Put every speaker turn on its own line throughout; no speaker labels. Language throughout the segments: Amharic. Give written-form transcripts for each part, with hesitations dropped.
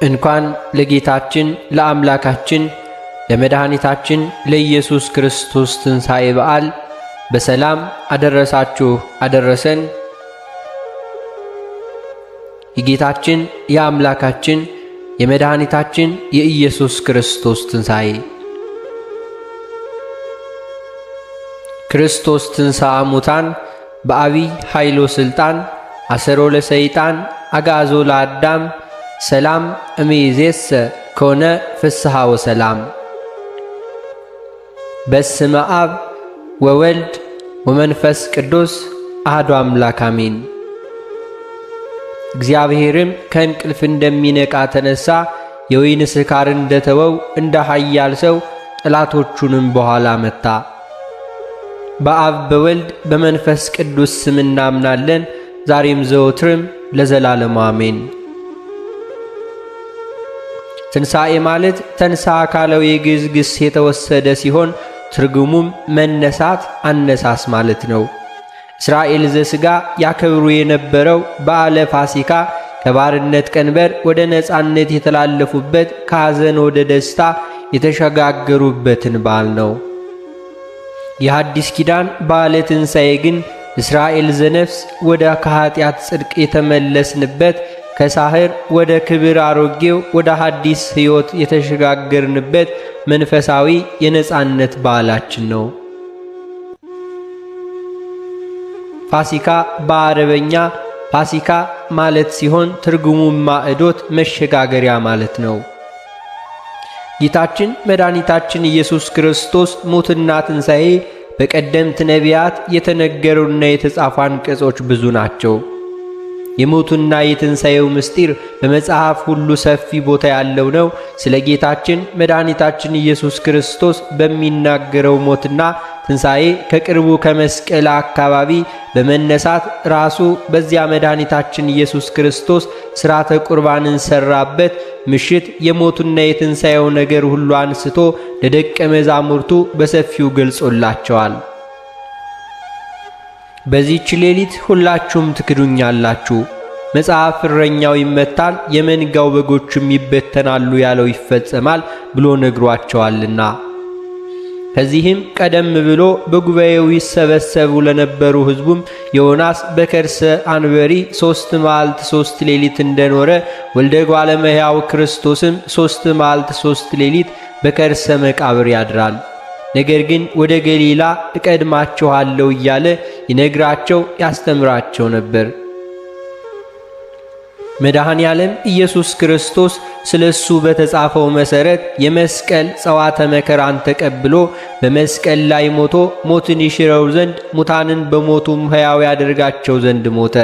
እንኳን ለጌታችን ለአምላካችን ለመድኃኒታችን ለኢየሱስ ክርስቶስ ትንሣኤ በዓል በሰላም አደረሳችሁ አደረሰን። የጌታችን የአምላካችን የመድኃኒታችን የኢየሱስ ክርስቶስ ትንሣኤ። ክርስቶስ ትንሣአ ሙታን በአቢይ ኃይሎ ሥልጣን አሰሮ ለሰይጣን አግዓዞ ለአዳም ሰላም እምይእዜሰ ኮነ ፍስሐ ወሰላም። በስመ አብ ወወልድ ወመንፈስ ቅዱስ አሐዱ አምላክ አሜን። እግዚአብሔርም ከእንቅልፍ እንደሚነቃ ተነሳ፣ የወይን ስካር እንደተወው እንደ ኃያል ሰው ጠላቶቹንም በኋላ መታ። በአብ በወልድ በመንፈስ ቅዱስ ስም እናምናለን፣ ዛሬም ዘወትርም ለዘላለሙ አሜን። ትንሣኤ ማለት ተንሳ ካለው የግዕዝ ግስ የተወሰደ ሲሆን ትርጉሙም መነሳት፣ አነሳስ ማለት ነው። እስራኤል ዘሥጋ ያከብሩ የነበረው በዓለ ፋሲካ ከባርነት ቀንበር ወደ ነፃነት የተላለፉበት፣ ከሐዘን ወደ ደስታ የተሸጋገሩበትን በዓል ነው። የሐዲስ ኪዳን በዓለ ትንሣኤ ግን እስራኤል ዘነፍስ ወደ ከኃጢአት ጽድቅ የተመለስንበት፣ ከሳህር ወደ ክብር አሮጌው ወደ ሐዲስ ሕይወት የተሸጋገርንበት መንፈሳዊ የነጻነት በዓላችን ነው። ፋሲካ በአረበኛ ፋሲካ ማለት ሲሆን ትርጉሙም ማዕዶት መሸጋገሪያ ማለት ነው። ጌታችን መድኃኒታችን ኢየሱስ ክርስቶስ ሞትና ትንሣኤ በቀደምት ነቢያት የተነገሩና የተጻፉ አንቀጾች ብዙ ናቸው። የሞቱና የትንሣኤው ምስጢር በመጽሐፍ ሁሉ ሰፊ ቦታ ያለው ነው። ስለ ጌታችን መድኃኒታችን ኢየሱስ ክርስቶስ በሚናገረው ሞትና ትንሣኤ ከቅርቡ ከመስቀል አካባቢ በመነሳት ራሱ በዚያ መድኃኒታችን ኢየሱስ ክርስቶስ ሥርዓተ ቁርባንን ሰራበት ምሽት የሞቱና የትንሣኤው ነገር ሁሉ አንስቶ ለደቀ መዛሙርቱ በሰፊው ገልጾላቸዋል። በዚህች ሌሊት ሁላችሁም ትክዱኛላችሁ፣ መጽሐፍ እረኛው ይመታል፣ የመንጋው በጎችም ይበተናሉ ያለው ይፈጸማል ብሎ ነግሯቸዋልና። ከዚህም ቀደም ብሎ በጉባኤው ይሰበሰቡ ለነበሩ ሕዝቡም ዮናስ በከርሰ አንበሪ 3 መዓልት 3 ሌሊት እንደኖረ ወልደ እጓለ እመሕያው ክርስቶስም 3 መዓልት 3 ሌሊት በከርሰ መቃብር ያድራል፣ ነገር ግን ወደ ገሊላ እቀድማችኋለሁ እያለ ይነግራቸው ያስተምራቸው ነበር። መድኃኔ ዓለም ኢየሱስ ክርስቶስ ስለ እሱ በተጻፈው መሠረት የመስቀል ጸዋተ መከራን ተቀብሎ በመስቀል ላይ ሞቶ ሞትን ይሽረው ዘንድ ሙታንን በሞቱም ሕያው ያደርጋቸው ዘንድ ሞተ።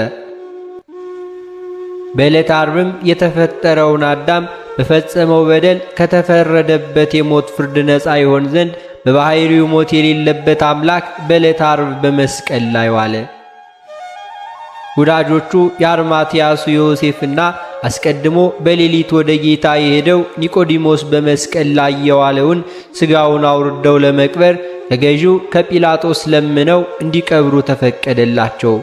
በዕለተ ዓርብም የተፈጠረውን አዳም በፈጸመው በደል ከተፈረደበት የሞት ፍርድ ነፃ ይሆን ዘንድ በባሕርዩ ሞት የሌለበት አምላክ በዕለተ ዓርብ በመስቀል ላይ ዋለ። ወዳጆቹ የአርማትያሱ ዮሴፍና አስቀድሞ በሌሊት ወደ ጌታ የሄደው ኒቆዲሞስ በመስቀል ላይ የዋለውን ሥጋውን አውርደው ለመቅበር ከገዢው ከጲላጦስ ለምነው እንዲቀብሩ ተፈቀደላቸው።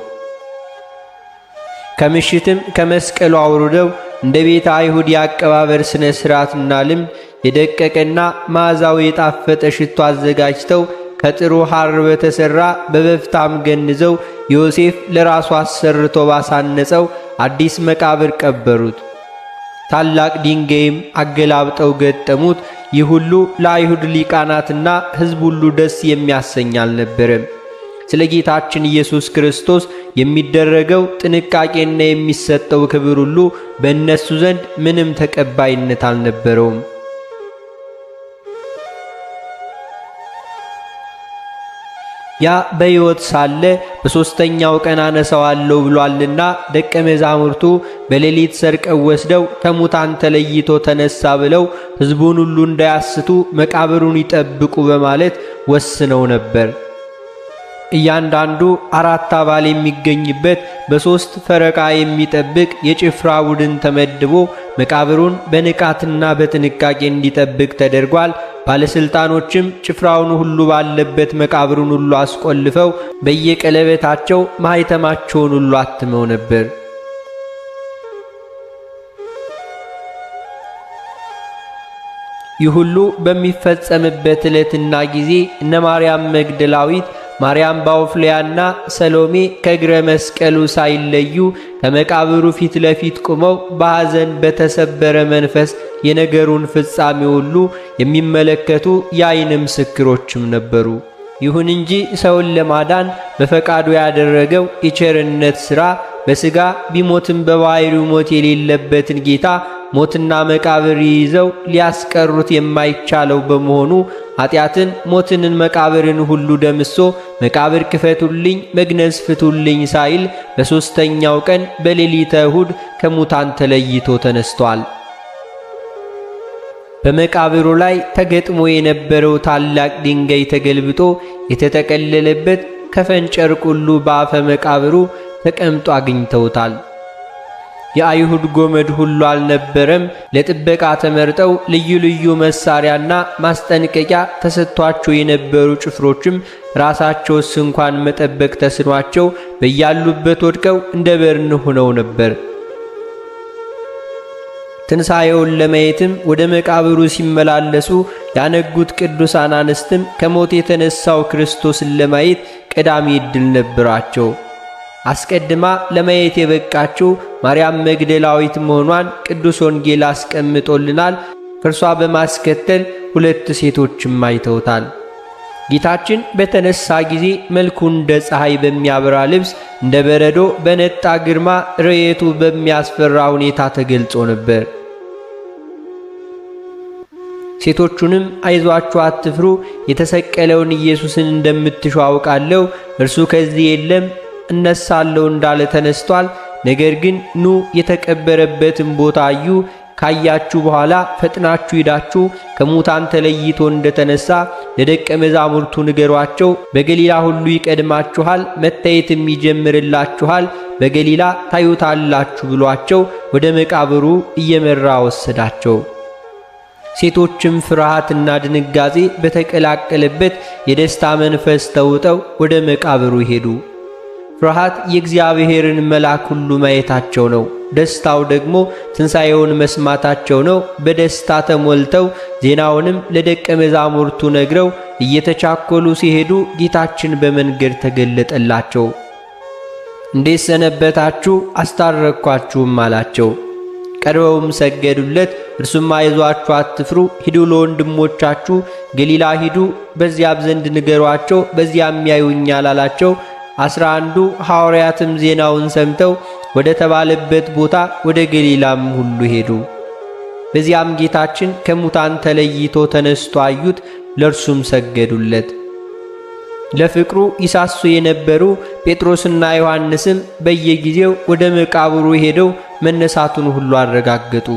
ከምሽትም ከመስቀሉ አውርደው እንደ ቤተ አይሁድ የአቀባበር ሥነ ሥርዓትና ልምድ የደቀቀና መዓዛው የጣፈጠ ሽቶ አዘጋጅተው ከጥሩ ሐር በተሠራ በበፍታም ገንዘው ዮሴፍ ለራሱ አሰርቶ ባሳነጸው አዲስ መቃብር ቀበሩት። ታላቅ ድንጋይም አገላብጠው ገጠሙት። ይህ ሁሉ ለአይሁድ ሊቃናትና ሕዝብ ሁሉ ደስ የሚያሰኝ አልነበረም። ስለ ጌታችን ኢየሱስ ክርስቶስ የሚደረገው ጥንቃቄና የሚሰጠው ክብር ሁሉ በእነሱ ዘንድ ምንም ተቀባይነት አልነበረውም። ያ በሕይወት ሳለ በሦስተኛው ቀን አነሳዋለሁ ብሏልና ደቀ መዛሙርቱ በሌሊት ሰርቀው ወስደው ከሙታን ተለይቶ ተነሳ ብለው ሕዝቡን ሁሉ እንዳያስቱ መቃብሩን ይጠብቁ በማለት ወስነው ነበር። እያንዳንዱ 4 አባል የሚገኝበት በ3 ፈረቃ የሚጠብቅ የጭፍራ ቡድን ተመድቦ መቃብሩን በንቃትና በጥንቃቄ እንዲጠብቅ ተደርጓል። ባለስልጣኖችም ጭፍራውን ሁሉ ባለበት መቃብሩን ሁሉ አስቆልፈው በየቀለበታቸው ማኅተማቸውን ሁሉ አትመው ነበር። ይህ ሁሉ በሚፈጸምበት ዕለትና ጊዜ እነ ማርያም መግደላዊት፣ ማርያም ባውፍሊያና ሰሎሜ ከእግረ መስቀሉ ሳይለዩ ከመቃብሩ ፊት ለፊት ቆመው በሐዘን በተሰበረ መንፈስ የነገሩን ፍጻሜ ሁሉ የሚመለከቱ የዓይን ምስክሮችም ነበሩ። ይሁን እንጂ ሰውን ለማዳን በፈቃዱ ያደረገው የቸርነት ሥራ በሥጋ ቢሞትም በባሕርዩ ሞት የሌለበትን ጌታ ሞትና መቃብር ይዘው ሊያስቀሩት የማይቻለው በመሆኑ ኃጢአትን፣ ሞትንን፣ መቃብርን ሁሉ ደምሶ መቃብር ክፈቱልኝ፣ መግነዝ ፍቱልኝ ሳይል በሦስተኛው ቀን በሌሊተ እሁድ ከሙታን ተለይቶ ተነስቷል። በመቃብሩ ላይ ተገጥሞ የነበረው ታላቅ ድንጋይ ተገልብጦ የተጠቀለለበት ከፈን ጨርቅ ሁሉ በአፈ መቃብሩ ተቀምጦ አግኝተውታል። የአይሁድ ጎመድ ሁሉ አልነበረም። ለጥበቃ ተመርጠው ልዩ ልዩ መሳሪያና ማስጠንቀቂያ ተሰጥቷቸው የነበሩ ጭፍሮችም ራሳቸውስ እንኳን መጠበቅ ተስኗቸው በያሉበት ወድቀው እንደ በርን ሆነው ነበር። ትንሣኤውን ለማየትም ወደ መቃብሩ ሲመላለሱ ያነጉት ቅዱሳን አንስትም ከሞት የተነሳው ክርስቶስን ለማየት ቀዳሚ ዕድል ነበራቸው። አስቀድማ ለማየት የበቃችው ማርያም መግደላዊት መሆኗን ቅዱስ ወንጌል አስቀምጦልናል። ከእርሷ በማስከተል ሁለት ሴቶችም አይተውታል። ጌታችን በተነሳ ጊዜ መልኩ እንደ ፀሐይ በሚያበራ ልብስ እንደ በረዶ በነጣ ግርማ ርየቱ በሚያስፈራ ሁኔታ ተገልጾ ነበር። ሴቶቹንም አይዟችሁ፣ አትፍሩ፣ የተሰቀለውን ኢየሱስን እንደምትሹ አውቃለሁ፣ እርሱ ከዚህ የለም፣ እነሳለሁ እንዳለ ተነስቷል። ነገር ግን ኑ የተቀበረበትን ቦታ እዩ። ካያችሁ በኋላ ፈጥናችሁ ሂዳችሁ ከሙታን ተለይቶ እንደተነሳ ለደቀ መዛሙርቱ ንገሯቸው። በገሊላ ሁሉ ይቀድማችኋል፣ መታየትም ይጀምርላችኋል፣ በገሊላ ታዩታላችሁ ብሏቸው ወደ መቃብሩ እየመራ ወሰዳቸው። ሴቶችም ፍርሃትና ድንጋጤ በተቀላቀለበት የደስታ መንፈስ ተውጠው ወደ መቃብሩ ሄዱ። ፍርሃት የእግዚአብሔርን መልአክ ሁሉ ማየታቸው ነው። ደስታው ደግሞ ትንሣኤውን መስማታቸው ነው። በደስታ ተሞልተው ዜናውንም ለደቀ መዛሙርቱ ነግረው እየተቻኮሉ ሲሄዱ ጌታችን በመንገድ ተገለጠላቸው። እንዴት ሰነበታችሁ? አስታረቅኳችሁም አላቸው። ቀርበውም ሰገዱለት። እርሱም አይዟችሁ፣ አትፍሩ፣ ሂዱ ለወንድሞቻችሁ ገሊላ ሂዱ፣ በዚያም ዘንድ ንገሯቸው፣ በዚያም ያዩኛል አላቸው። 11ዱ ሐዋርያትም ዜናውን ሰምተው ወደ ተባለበት ቦታ ወደ ገሊላም ሁሉ ሄዱ። በዚያም ጌታችን ከሙታን ተለይቶ ተነስቶ አዩት፣ ለእርሱም ሰገዱለት። ለፍቅሩ ይሳሱ የነበሩ ጴጥሮስና ዮሐንስም በየጊዜው ወደ መቃብሩ ሄደው መነሳቱን ሁሉ አረጋገጡ።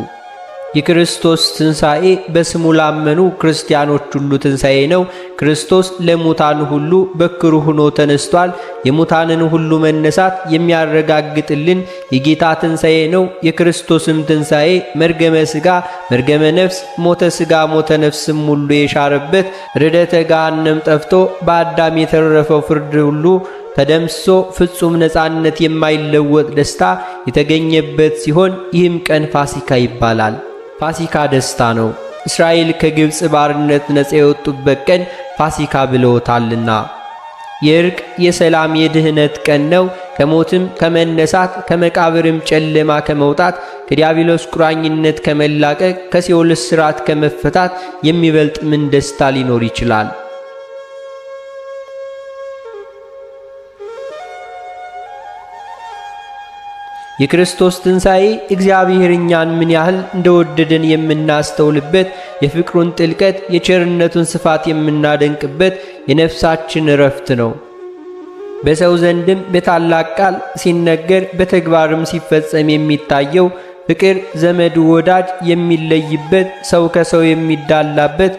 የክርስቶስ ትንሣኤ በስሙ ላመኑ ክርስቲያኖች ሁሉ ትንሣኤ ነው። ክርስቶስ ለሙታን ሁሉ በኩር ሆኖ ተነስቷል። የሙታንን ሁሉ መነሳት የሚያረጋግጥልን የጌታ ትንሣኤ ነው። የክርስቶስም ትንሣኤ መርገመ ሥጋ፣ መርገመ ነፍስ፣ ሞተ ሥጋ፣ ሞተ ነፍስም ሁሉ የሻረበት፣ ርደተ ገሃነም ጠፍቶ በአዳም የተረፈው ፍርድ ሁሉ ተደምስሶ ፍጹም ነፃነት የማይለወጥ ደስታ የተገኘበት ሲሆን ይህም ቀን ፋሲካ ይባላል። ፋሲካ ደስታ ነው። እስራኤል ከግብፅ ባርነት ነፃ የወጡበት ቀን ፋሲካ ብለውታልና የእርቅ የሰላም የድህነት ቀን ነው። ከሞትም ከመነሳት ከመቃብርም ጨለማ ከመውጣት ከዲያብሎስ ቁራኝነት ከመላቀቅ ከሲኦል እስራት ከመፈታት የሚበልጥ ምን ደስታ ሊኖር ይችላል? የክርስቶስ ትንሣኤ እግዚአብሔር እኛን ምን ያህል እንደወደደን የምናስተውልበት፣ የፍቅሩን ጥልቀት የቸርነቱን ስፋት የምናደንቅበት የነፍሳችን እረፍት ነው። በሰው ዘንድም በታላቅ ቃል ሲነገር በተግባርም ሲፈጸም የሚታየው ፍቅር ዘመድ ወዳጅ የሚለይበት፣ ሰው ከሰው የሚዳላበት፣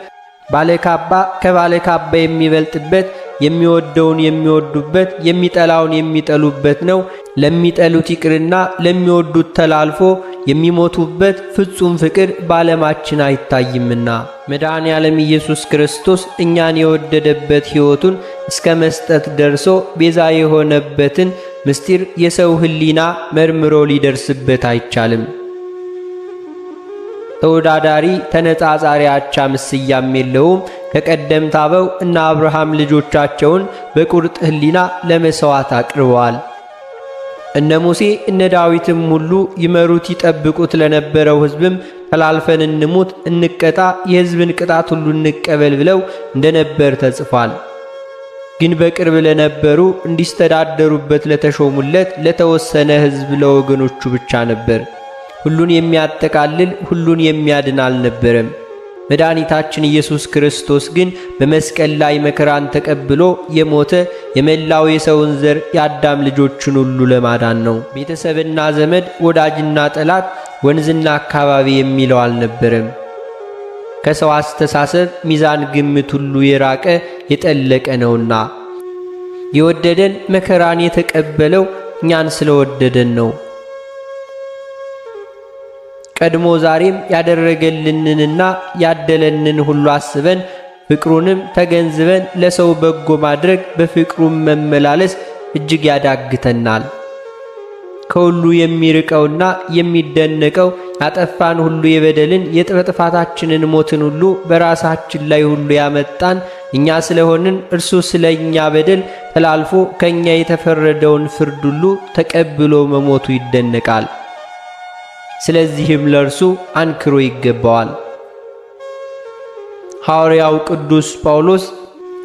ባለካባ ከባለካባ የሚበልጥበት፣ የሚወደውን የሚወዱበት፣ የሚጠላውን የሚጠሉበት ነው። ለሚጠሉት ይቅርና ለሚወዱት ተላልፎ የሚሞቱበት ፍጹም ፍቅር በዓለማችን አይታይምና መድኃኔ ዓለም ኢየሱስ ክርስቶስ እኛን የወደደበት ሕይወቱን እስከ መስጠት ደርሶ ቤዛ የሆነበትን ምስጢር የሰው ሕሊና መርምሮ ሊደርስበት አይቻልም። ተወዳዳሪ ተነጻጻሪ አቻ ምስያም የለውም። ከቀደምት አበው እነ አብርሃም ልጆቻቸውን በቁርጥ ሕሊና ለመሥዋዕት አቅርበዋል። እነ ሙሴ እነ ዳዊትም ሁሉ ይመሩት ይጠብቁት ለነበረው ሕዝብም ተላልፈን እንሙት፣ እንቀጣ፣ የሕዝብን ቅጣት ሁሉ እንቀበል ብለው እንደነበር ተጽፏል። ግን በቅርብ ለነበሩ እንዲስተዳደሩበት ለተሾሙለት ለተወሰነ ሕዝብ ለወገኖቹ ብቻ ነበር። ሁሉን የሚያጠቃልል ሁሉን የሚያድን አልነበረም። መድኃኒታችን ኢየሱስ ክርስቶስ ግን በመስቀል ላይ መከራን ተቀብሎ የሞተ የመላው የሰውን ዘር የአዳም ልጆችን ሁሉ ለማዳን ነው። ቤተሰብና ዘመድ፣ ወዳጅና ጠላት፣ ወንዝና አካባቢ የሚለው አልነበረም። ከሰው አስተሳሰብ ሚዛን ግምት ሁሉ የራቀ የጠለቀ ነውና የወደደን መከራን የተቀበለው እኛን ስለወደደን ነው። ቀድሞ ዛሬም ያደረገልንንና ያደለንን ሁሉ አስበን ፍቅሩንም ተገንዝበን ለሰው በጎ ማድረግ በፍቅሩም መመላለስ እጅግ ያዳግተናል። ከሁሉ የሚርቀውና የሚደነቀው ያጠፋን ሁሉ የበደልን የጥፋታችንን ሞትን ሁሉ በራሳችን ላይ ሁሉ ያመጣን እኛ ስለሆንን እርሱ ስለ እኛ በደል ተላልፎ ከእኛ የተፈረደውን ፍርድ ሁሉ ተቀብሎ መሞቱ ይደነቃል። ስለዚህም ለእርሱ አንክሮ ይገባዋል። ሐዋርያው ቅዱስ ጳውሎስ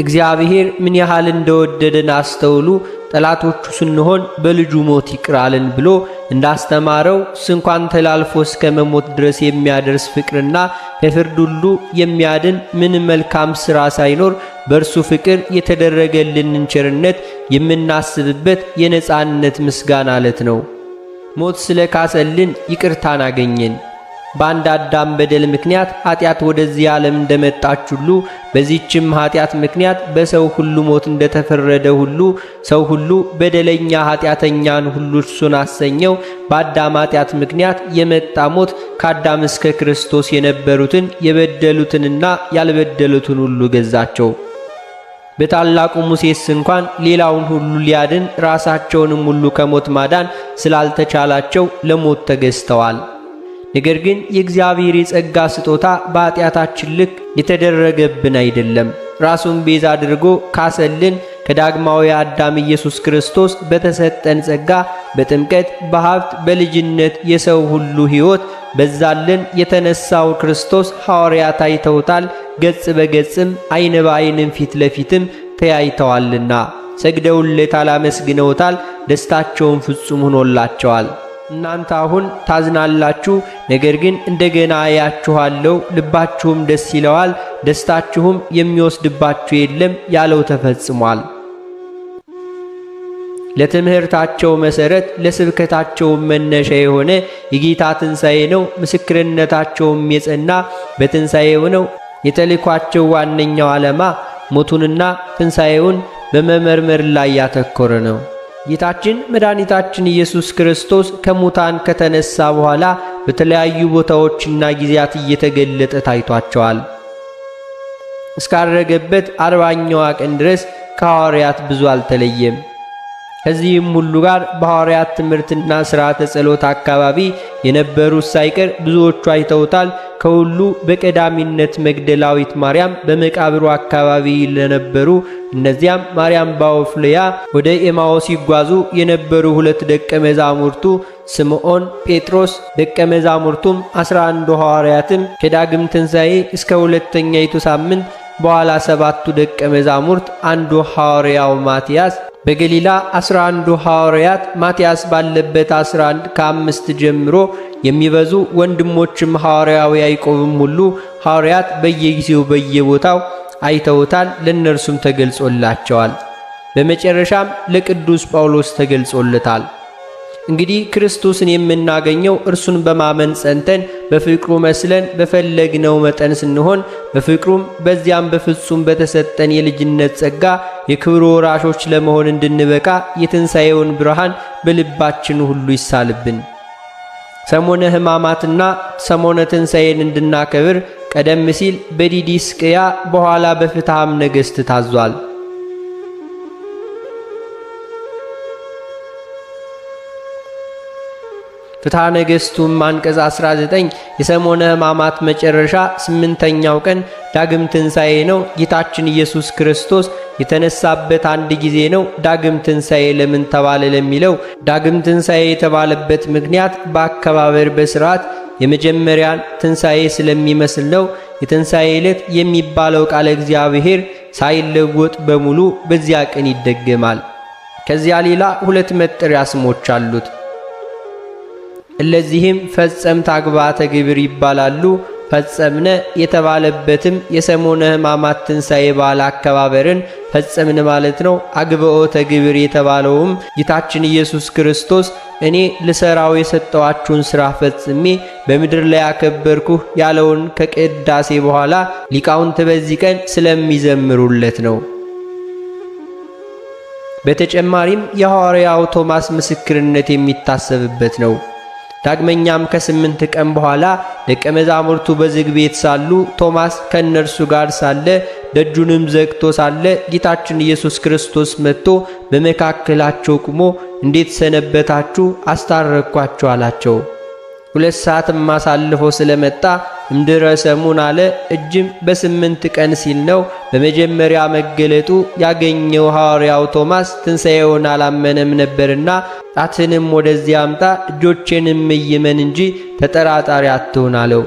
እግዚአብሔር ምን ያህል እንደወደደን አስተውሉ፣ ጠላቶቹ ስንሆን በልጁ ሞት ይቅር አለን ብሎ እንዳስተማረው ስንኳን ተላልፎ እስከ መሞት ድረስ የሚያደርስ ፍቅርና ከፍርድ ሁሉ የሚያድን ምን መልካም ሥራ ሳይኖር በእርሱ ፍቅር የተደረገልንን ቸርነት የምናስብበት የነጻነት ምስጋና ዕለት ነው። ሞት ስለ ካሰልን ይቅርታን አገኘን። በአንድ አዳም በደል ምክንያት ኃጢአት ወደዚህ ዓለም እንደመጣች ሁሉ በዚህችም ኃጢአት ምክንያት በሰው ሁሉ ሞት እንደተፈረደ ሁሉ ሰው ሁሉ በደለኛ ኃጢአተኛን ሁሉ እርሱን አሰኘው። በአዳም ኃጢአት ምክንያት የመጣ ሞት ከአዳም እስከ ክርስቶስ የነበሩትን የበደሉትንና ያልበደሉትን ሁሉ ገዛቸው። በታላቁ ሙሴስ እንኳን ሌላውን ሁሉ ሊያድን ራሳቸውንም ሁሉ ከሞት ማዳን ስላልተቻላቸው ለሞት ተገዝተዋል። ነገር ግን የእግዚአብሔር የጸጋ ስጦታ በኃጢአታችን ልክ የተደረገብን አይደለም። ራሱን ቤዛ አድርጎ ካሰልን ከዳግማዊ አዳም ኢየሱስ ክርስቶስ በተሰጠን ጸጋ በጥምቀት በሀብት በልጅነት የሰው ሁሉ ሕይወት በዛልን። የተነሳው ክርስቶስ ሐዋርያት አይተውታል፣ ገጽ በገጽም ዓይን በዓይንም ፊት ለፊትም ተያይተዋልና ሰግደውለታል፣ አመስግነውታል። ደስታቸውን ፍጹም ሆኖላቸዋል። እናንተ አሁን ታዝናላችሁ፣ ነገር ግን እንደገና አያችኋለሁ፣ ልባችሁም ደስ ይለዋል፣ ደስታችሁም የሚወስድባችሁ የለም ያለው ተፈጽሟል። ለትምህርታቸው መሰረት ለስብከታቸው መነሻ የሆነ የጌታ ትንሣኤ ነው። ምስክርነታቸውም የጸና በትንሣኤው ነው። የተልእኳቸው ዋነኛው ዓላማ ሞቱንና ትንሣኤውን በመመርመር ላይ ያተኮረ ነው። ጌታችን መድኃኒታችን ኢየሱስ ክርስቶስ ከሙታን ከተነሳ በኋላ በተለያዩ ቦታዎችና ጊዜያት እየተገለጠ ታይቷቸዋል። እስካረገበት 40ኛዋ ቀን ድረስ ከሐዋርያት ብዙ አልተለየም። ከዚህም ሁሉ ጋር በሐዋርያት ትምህርትና ሥርዓተ ጸሎት አካባቢ የነበሩት ሳይቀር ብዙዎቹ አይተውታል። ከሁሉ በቀዳሚነት መግደላዊት ማርያም በመቃብሩ አካባቢ ለነበሩ እነዚያም ማርያም ባውፍልያ ወደ ኤማዎስ ሲጓዙ የነበሩ ሁለት ደቀ መዛሙርቱ ስምዖን ጴጥሮስ፣ ደቀ መዛሙርቱም 11ዱ ሐዋርያትም ከዳግም ትንሣኤ እስከ ሁለተኛይቱ ሳምንት በኋላ 7ቱ ደቀ መዛሙርት አንዱ ሐዋርያው ማቲያስ በገሊላ 11ዱ ሐዋርያት ማቲያስ ባለበት 11 ከ5 ጀምሮ የሚበዙ ወንድሞችም ሐዋርያው ያዕቆብም ሁሉ ሐዋርያት በየጊዜው በየቦታው አይተውታል፣ ለእነርሱም ተገልጾላቸዋል። በመጨረሻም ለቅዱስ ጳውሎስ ተገልጾለታል። እንግዲህ ክርስቶስን የምናገኘው እርሱን በማመን ጸንተን በፍቅሩ መስለን በፈለግነው መጠን ስንሆን በፍቅሩም በዚያም በፍጹም በተሰጠን የልጅነት ጸጋ የክብሩ ወራሾች ለመሆን እንድንበቃ የትንሣኤውን ብርሃን በልባችን ሁሉ ይሳልብን። ሰሞነ ሕማማትና ሰሞነ ትንሣኤን እንድናከብር ቀደም ሲል በዲዲስቅያ በኋላ በፍትሐም ነገሥት ታዟል። ፍትሐ ነገሥቱም አንቀጽ 19 የሰሞነ ሕማማት መጨረሻ 8ኛው ቀን ዳግም ትንሣኤ ነው። ጌታችን ኢየሱስ ክርስቶስ የተነሳበት አንድ ጊዜ ነው። ዳግም ትንሣኤ ለምን ተባለ ለሚለው ዳግም ትንሣኤ የተባለበት ምክንያት በአከባበር በስርዓት የመጀመሪያን ትንሣኤ ስለሚመስል ነው። የትንሣኤ ዕለት የሚባለው ቃለ እግዚአብሔር ሳይለወጥ በሙሉ በዚያ ቀን ይደገማል። ከዚያ ሌላ 2 መጠሪያ ስሞች አሉት። እለዚህም ፈጸምት አግባተ ግብር ይባላሉ። ፈጸምነ የተባለበትም የሰሞነ ሕማማት ትንሣኤ በዓል አከባበርን ፈጸምን ማለት ነው። አግብኦተ ግብር የተባለውም ጌታችን ኢየሱስ ክርስቶስ እኔ ልሰራው የሰጠዋችሁን ሥራ ፈጽሜ በምድር ላይ አከበርኩህ ያለውን ከቅዳሴ በኋላ ሊቃውንት በዚህ ቀን ስለሚዘምሩለት ነው። በተጨማሪም የሐዋርያው ቶማስ ምስክርነት የሚታሰብበት ነው። ዳግመኛም ከ8 ቀን በኋላ ደቀ መዛሙርቱ በዝግ ቤት ሳሉ ቶማስ ከእነርሱ ጋር ሳለ ደጁንም ዘግቶ ሳለ ጌታችን ኢየሱስ ክርስቶስ መጥቶ በመካከላቸው ቆሞ እንዴት ሰነበታችሁ? አስታረቅኳችሁ አላቸው። 2 ሰዓትም አሳልፎ ስለመጣ እምድረ ሰሙን አለ። እጅም በ8 ቀን ሲል ነው። በመጀመሪያ መገለጡ ያገኘው ሐዋርያው ቶማስ ትንሣኤውን አላመነም ነበርና ጣትንም ወደዚህ አምጣ እጆቼንም እይመን እንጂ ተጠራጣሪ አትሁን አለው።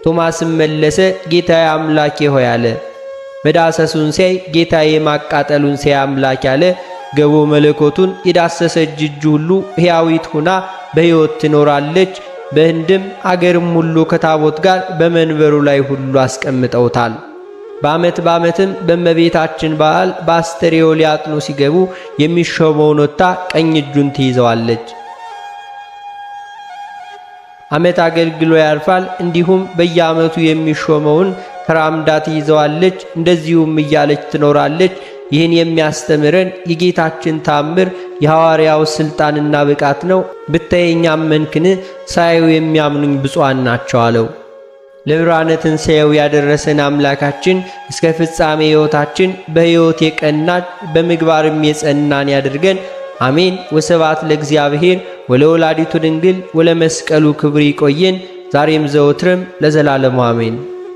ቶማስም መለሰ ጌታዬ አምላኬ ሆይ አለ። መዳሰሱን ሲያይ ጌታዬ ማቃጠሉን ሲያይ አምላኬ አለ። ገቦ መለኮቱን የዳሰሰ እጅ ሁሉ ሕያዊት ሆና በሕይወት ትኖራለች። በህንድም አገርም ሁሉ ከታቦት ጋር በመንበሩ ላይ ሁሉ አስቀምጠውታል። በዓመት በዓመትም በእመቤታችን በዓል በአስተርእዮ ሊያጥኑ ሲገቡ የሚሾመውን ወጥታ ቀኝ እጁን ትይዘዋለች። ዓመት አገልግሎ ያርፋል። እንዲሁም በየዓመቱ የሚሾመውን ተራምዳ ትይዘዋለች። እንደዚሁም እያለች ትኖራለች። ይህን የሚያስተምረን የጌታችን ታምር የሐዋርያው ስልጣንና ብቃት ነው። ብታየኝ አመንክን? ሳያዩ የሚያምኑኝ ብፁዓን ናቸው አለው። ለብርሃነ ትንሣኤው ያደረሰን አምላካችን እስከ ፍጻሜ ሕይወታችን በሕይወት የቀናች በምግባርም የጸናን ያድርገን። አሜን። ወስብሐት ለእግዚአብሔር ወለወላዲቱ ድንግል ወለመስቀሉ ክብር። ይቆየን ዛሬም ዘወትርም ለዘላለሙ አሜን።